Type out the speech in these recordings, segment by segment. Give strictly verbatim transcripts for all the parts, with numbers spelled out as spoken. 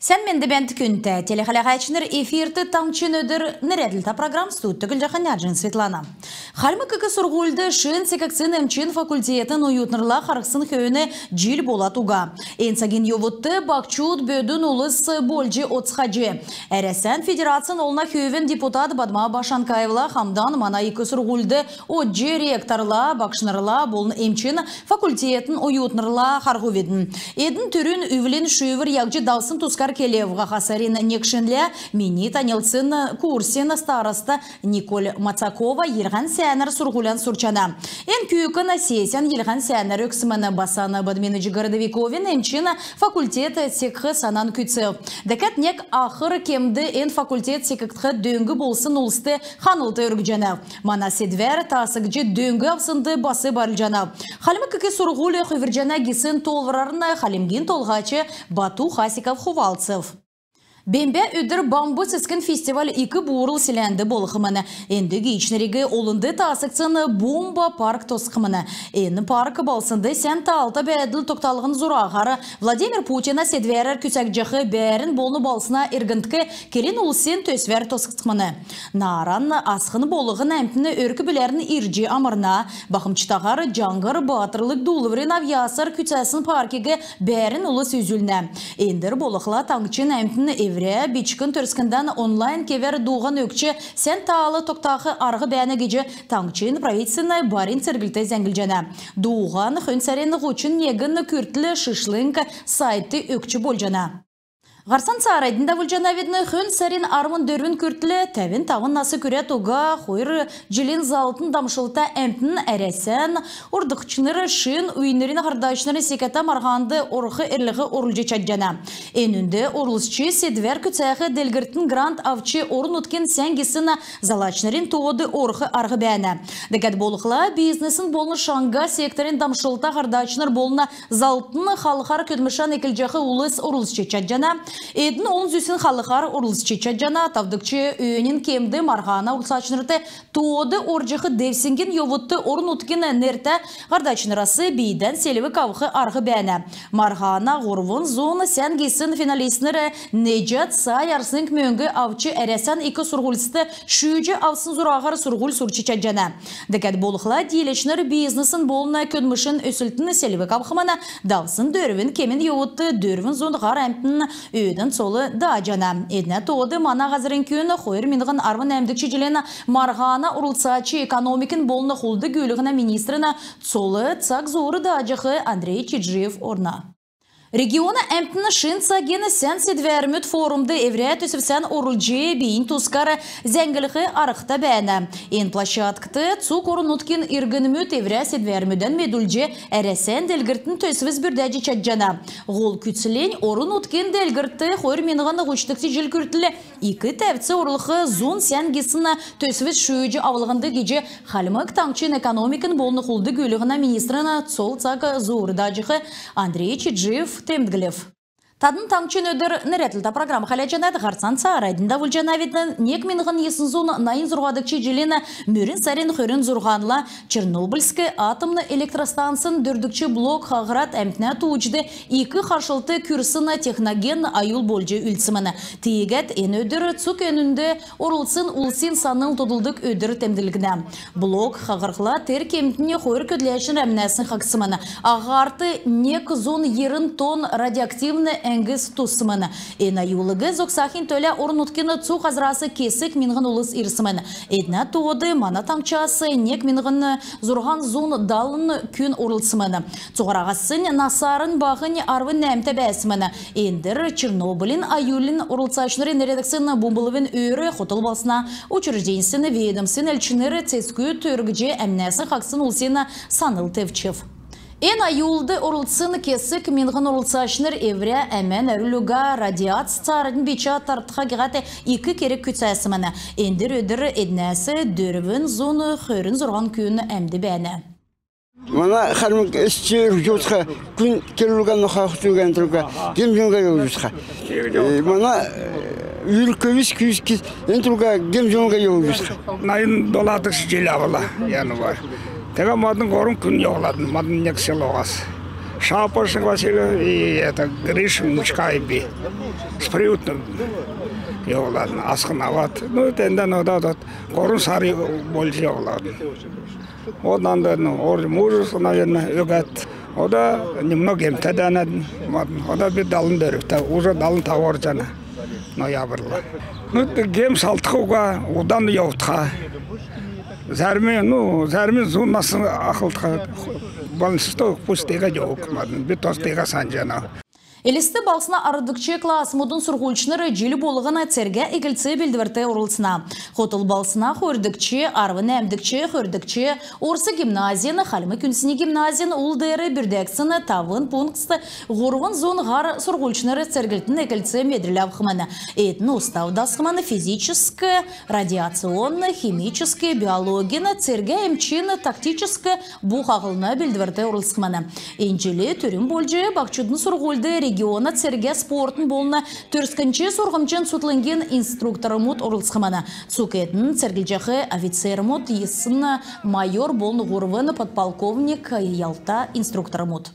Сән менд бәәнт, күндтә телехәләгәчнр! Эфирт «Таңһчин өдр» нерәдлтә программ. Студьд Түглҗәхнә Нярҗин Светлана. Хальмг ик сурһульд шин секгдсн эмчин факультетин оютнрла харһсн хөөн җил болад уга. Эн цагин йовудт баһчуд бөдүн улс болҗ одцхаҗ. Әрәсән Федерацин Олна Хөвин депутат Бадма Башанкаевла хамдан мана ик сурһульд одҗ, ректорла, багшнрла болн эмчин факультетин оютнрла харһувидн. Эдн түрүн үвлин шүүвр яһҗ давсн тускар келв. Һаха сарин нег шинлә мини таньлдсн курсин староста Николь Мацакова йилһән сәәнәр сурһулян сурчана. Эн күүкн сессән йилһән сәәнәр өгсмн. Басан Бадьминович Городовиковин эмчин факультет секх санан күцв. Дәкәд нег ахр кемд эн факультет секгдх дөң болсн улст ханлт өргҗәнәв. Мана седвәр таасгдҗ, дөң авснд бас байрлҗанав. Хальмг ик сурһуль хүврҗәнә гисн тоолврарн Хальмгин Толһач Бату Хасиков хувалцв. Бембә өдр «Бамб цецгин» фестиваль Ик Буурл селәнд болхмн. Энд гиичнриг олнд таасгдсн «Бумба» парк тосхмн. Эн парк балһснд сән таалта бәәдл тогталһн зураһар Владимир Путина седвәрәр күцәгдҗәх «Бәәрн болн балһсна эргндк» келн-улсин төсвәр тосхгдхмн. Нааран асхн болһн әмтн өрк-бүләрн ирҗ амрна. Бахмҗтаһар «Җаңһр» баатрлг дуулврин авъясар күцәсн паркиг бәәрн улс үзүлнә. Эндр болхла таңһчин әмтн эврә бичкн төрскндән онлайн кевәр дууһан өгч, сән таал тогтах арһ бәәнә гиҗ таңһчин правительствин барин церглт зәңглҗәнә. Дууһан хөн сарин һучн негн күртл шишлң сайтд өгч болҗана. Һарцан цааранднь давулҗанавидн. Хөн сарин арвн дөрвн күртл тәвн тавн нас күрәд уга хойр җилин залтн дамшлтта әмтн Әрәсән урдкчнр шин үйнрин һардачнрин секәтә марһанд орх эрлһ орулҗ чадҗана. Энүнд орлцҗ, седвәр күцәх делгрлтин грант авч, орн-нутгин сән гисн залачнрин тоод орх арһ бәәнә. Дәкәд болхла бизнесин болн шаңһа секторин дамшлтта һардачнр болн залтн халхар көдлмшән эклҗәх улс орлцҗ чадҗана. Эдн олн зүсн халхар орлцҗ чадҗана. Тавдгч өөнин кемд марһана орлцачнрт тоод орҗах девсңгин йовудт орн-нутгин нертә һардачнрас бийдән селвг авх арһ бәәнә. Марһана һурвн зун сән гисн финалистнр неҗәд сай арслң мөңг авч, Әрәсән ик сурһульст шүүҗ авсн зураһар сурһуль сурч чадҗана. Дәкәд болхла дииләчнр бизнесин болн көдлмшин өслтин селвг авхмн. Давсн дөрвн кемин йовудт дөрвн зун һар әмтн өөдән цол дааҗана. Эднә тоод мана һазрин күн хойр миңһн арвн нәәмдгч җилин марһана орлцач, экономикин болн хулд-гүүлһнә министрин цол цаг зуур дааҗах Андрей Чиджиев орна. Региона әмтн шин цагин сән седвәрмүд форумд эврә төсвсән орулҗ, бийиннь тускар зәңглх арһта бәәнә. Эн площадкд цуг орн-нутгин иргнмүд эврә седвәрмүдән медүлҗ, Әрәсән делгрлтин төсвс бүрдәҗ чадҗана. Һол күцлнь орн-нутгин делгрлтд хойр миңһн һучдгч җил күртл ик тәвц орулх, зун сән гисн төсвс шүүҗ авлһнд гиҗ Хальмг Таңһчин экономикин болн хулд-гүүлһнә министрин цол цаг зуур дааҗах Андрей Чиджиев темдглв. Тадн «Таңһчин өдр» нерәдлтә программ хәләҗәнәт. Һарцан цааранднь давулҗанавидн. Нег миңһн йисн зун найн зурһадгч җилин мөрн сарин хөрн зурһанла Чернобыльск атомн электростанцин дөрвдгч блок хаһрад, әмтнә тууҗд ик харшлт күрсн техногенн аюл болҗ үлдсмн. Тиигәд эн өдр цуг энүнд орлцсн улсин санл тодлдг өдр темдглгднә. Блок хаһрхла тер кемднь хойр көдләчнр әмнәсн хаһцсмн. Аһарт нег зун йирн тонн радиоактивн әңгс туссмн. Эн аюлыг зогсахин төлә орн-нутгин цуг һазрас кесг миңһн улс ирсмн. Эднә тоод мана таңһчас нег миңһн зурһан зун далн күн орлцсмн. Цуһараһаснь насарн баһнь арвн нәәмтә бәәсмн. Эндр Чернобылин аюлын орлцачнрин нерәдгдсн бумблвин өөр, хотл балһсна учрежденьсин, ведомствин элчнр, цецгүд өргҗ, әмнәсн хаһцсн улсин санл тевчв. Эн аюлд орлцсн кесг миңһн орлцачнр эврә әмән әрвллго радиац цааранднь бичә тартха гиһәд ик керг күцәсмн. Эндр өдр эднәс дөрвн зун хөрн зурһан күн әмд бәәнә. Мана Хальмг эс-, җирһл җувтха күн керүлгән, ноха-хутуган, эн трүлгә гем-җуңга йовулҗ җутха. Э, мана, э, үүл көвүс, күүс кис, эн трүлгә гем-җуңга йовулҗ җутха. Найн доладгч җил авла, январь. Тегәд мадн һурвн күн йовладн, мадн нег селоһас. Шапошник Васильев и это Гриш Мучкаев би. С Приютна йовладн, асхн авад. Ну, тендән ода, ода һурвн сар болҗ йовладн. Ода нанд, ну, орҗ мужество, наверное, өгәд. Ода немного гемтәд бәәнәвидн. Ода би далн дөрвтә, уже далн тавн орҗана. Ноябрьла. Ну, гем салтха уга, удан йовтха. Зәрмнь, ну, зәрмнь зун нас ахлтха. Балнсто пусть тегәд йовх мадн. Би тос тегәд санҗана. Элст балһсна арвдгч классмудын сурһульчнр җил болһн цергә эклц белдврт орлцна. Хотл балһсна хойрдгч, арвн нәәмдгч, хөрдгч орс гимназин, Хальмг үндсни гимназин ул деер бүрдәгдсн тавн пунктст һурвн зун һар сурһульчнр церглтин эклц медрл авхмн. Эдн устав дасхмн, физическ, радиационн, химическ, биологин, цергә эмчин, тактическ бу хаһлна белдврт орлцхмн. Эн җил түрүн болҗ баһчудын сурһульд региона цергә спортын болн төрскнч сурһмҗин цутхлңгин инструктормуд орлцхмн. Цуг эдн церглҗәх офицермуд, йисн майор болн һурвн подполковник, ялта инструктормуд.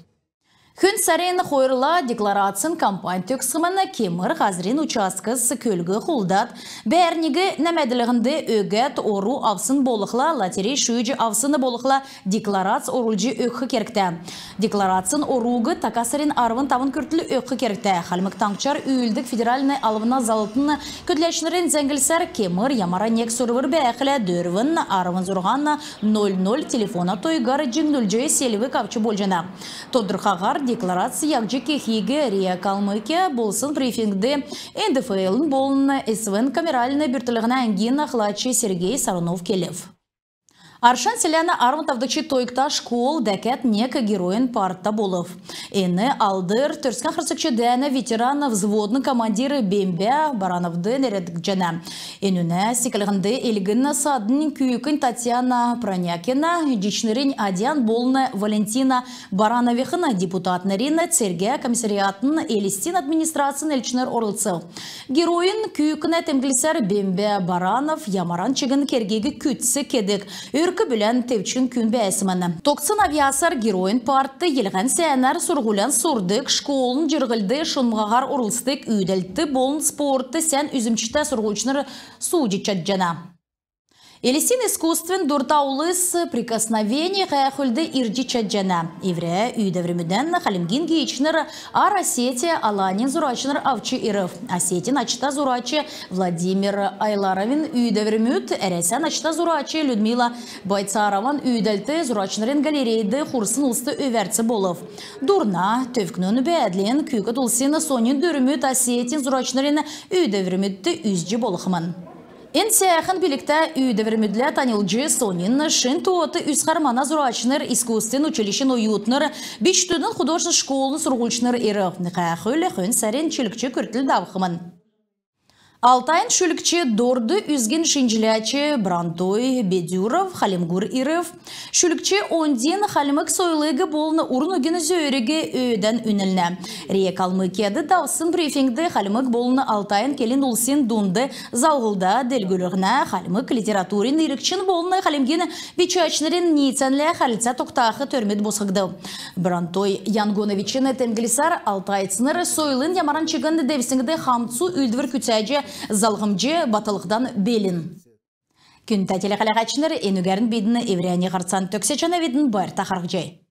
Хөн сарин хойрла декларацин кампань төгсхмн. Кемр һазрин участкс көлг хулдад, бәәрниг нәәмәдлһнд өгәд, ору авсн болхла, лотерей шүүҗ авсн болхла, декларац орулҗ өгх кергтә. Декларацин оруг така сарин арвн тавн күртл өгх кергтә. Хальмг Таңһчар үүлддг федеральн алвна заллтын көдләчнрин зәңглсәр, кемр ямаран нег сурвр бәәхлә, дөрвн арвн зурһан ноль ноль телефона тойгар җиңнүлҗ селвг авч болҗана. Тодрхаһар декларац яһҗ кехиг РИА Калмыкия болсн брифингд НДФЛ-н болн СВ-н камеральн бүртклһнә әңгин ахлач Сергей Сарунов келв. Аршан селәнә арвн тавдгч тойгта школ дәкәд нег геройин парта болв. Эн алдр Төрскән харсгч дәәнә ветеран, взводын командир Бембә Барановд нерәдгдҗәнә. Энүнә секлһнд Элгн-Садин күүкн Татьяна Пронякина, Җичнрин Адьян болн Валентина Барановихн, депутатнрин, цергә комиссариатын, Элстин администрацин элчнр орлцв. Геройин күүкнә темдглсәр, Бембә Баранов ямаран чигн кергиг күцц кедг, өрк-бүлән тевчн күн бәәсмн. Тогтсн авъясар геройин парт йилһән сәәнәр сурһулян сурдг, школын җирһлд шунмһаһар орлцдг, үүдәлтд болн спортд сән үзмҗтә сурһульчнр сууҗ чадҗана. Элстин искусствин дурта улс «Прикосновение» һәәхүлд ирҗ чадҗана. Эврә үүдәврмүдән Хальмгин гиичнр Ар Осетия Аланин зурачнр авч ирв. Осетин ачта зурач Владимир Айларовин үүдәврмүд, Әрәсән ачта зурач Людмила Байцарован үүдәлт зурачнрин галерейд хурсн улст өвәрц болв. Дурна, төвкнүн бәәдлин, күүкд улсин соньн дүрмүд Осетин зурачнрин үүдәврмүдт үзҗ болхмн. Эн сәәхн билгтә үүдәврмүдлә таньлдҗ, соньн шин тоот үзхәр мана зурачнр, искусствин училищин оютнр, бичкдүдин художественн школын сурһульчнр ирв. Һәәхүл хөн сарин чилгч күртл давхмн. Алтайн шүлгч, дорд үзгин шинҗләч Брантой Бедюров Хальмгур ирв. Шүлгч оньдин хальмг сойлыг болн урн үгин зөөриг өөдән үнлнә. РИА Калмыкияд давсн брифингд хальмг болн алтайн келн улсин дунд залһлда делгрүллһнә, хальмг литературин иргчин болн хальмгин бичәчнрин ниицәнлә хәрлцә тогтах төрмүд босхгдв. Брантой Янгоновичин темдглсәр, алтайцнр сойлын ямаран чигн девсңд хамцу үүлдвр күцәҗ, залһмҗ батлхдан белн. Күндтә телехәләһәчнр, энүгәрн бидн эврәннь һарцан төгсәҗәнәвидн. Байрта харһцхай.